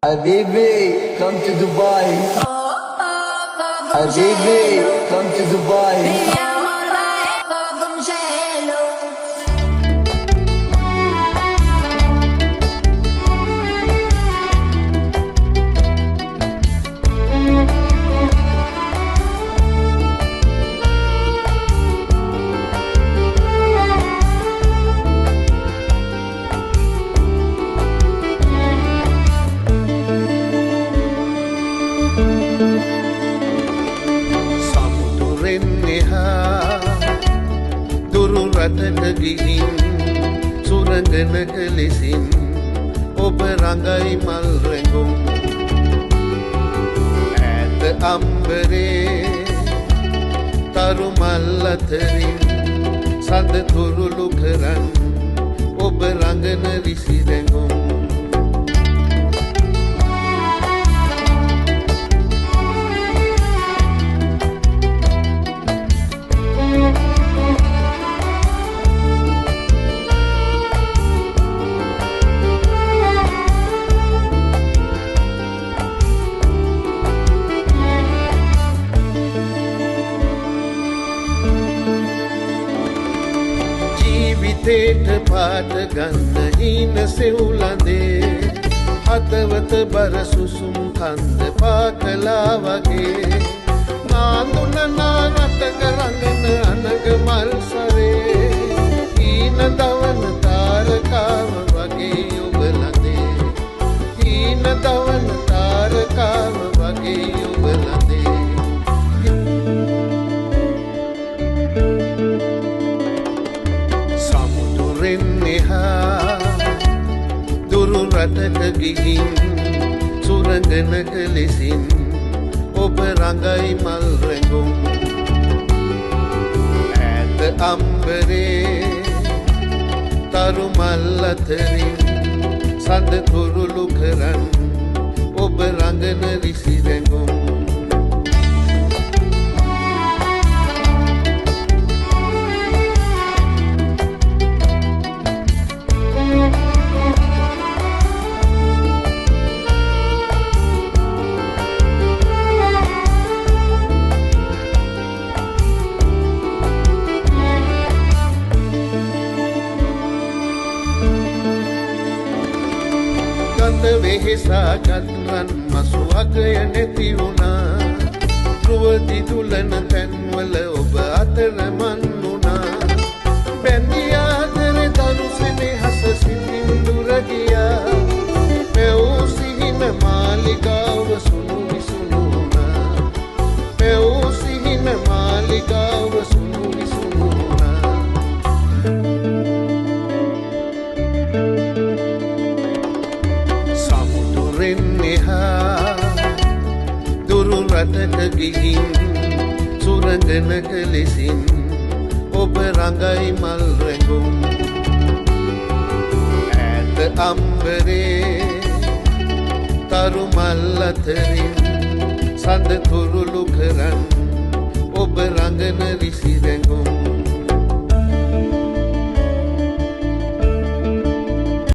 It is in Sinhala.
Habibi, come to Dubai. Habibi, come to Dubai. දුරු රටක ගිහින් සුරංගනක ලෙසින් ඔබ රඟයි මල් රැඟුම් ඈත අම්බරේ තරු මල් අතරින් සඳ තුරුළු කරන් ඔබ රඟන රිසි රැඟුම් ජීවිතේට පාට ගන්න හීන සෙවුලඳේ හදවත බර සුසුම් කන්ද පාකලා වගේ නාඳුන නා රටක රඟන අනග මල් සරේ හීන දවන තාරකාව වගේ ඔබ ළඳේ හීන දවන තාරකාව වගේ ඔබ ළඳේ දුරු රටක ගිහින් සුරංගනක ලෙසින් ඔබ රඟයි මල් රැඟුම් ඈත අම්බරේ තරු මල් අතරින් සඳ තුරුළු කරන් ඔබ රඟන රිසි රැඟුම් ගඳ වෙහෙසා ගත් රන් මසු අගය නැති වුණා ධ්‍රුව දිදුලන තැන්වල ඔබ අතරමං වුණා බැඳී ආදරේ දරු සෙනෙහස සිතින් දුර ගියා පැවූ සිහින මාලිගාව සුණු විසුණු වුණා පැවූ සිහින මාලිගාව සුණු විසුණු වුණා දුරු රටක ගිහින් සුරංගනක ලෙසින් ඔබ රඟයි මල් රැඟුම් ඈත අම්බරේ තරු මල් අතරින් සඳ තුරුළු කරන් ඔබ රඟන රිසි රැඟුම්.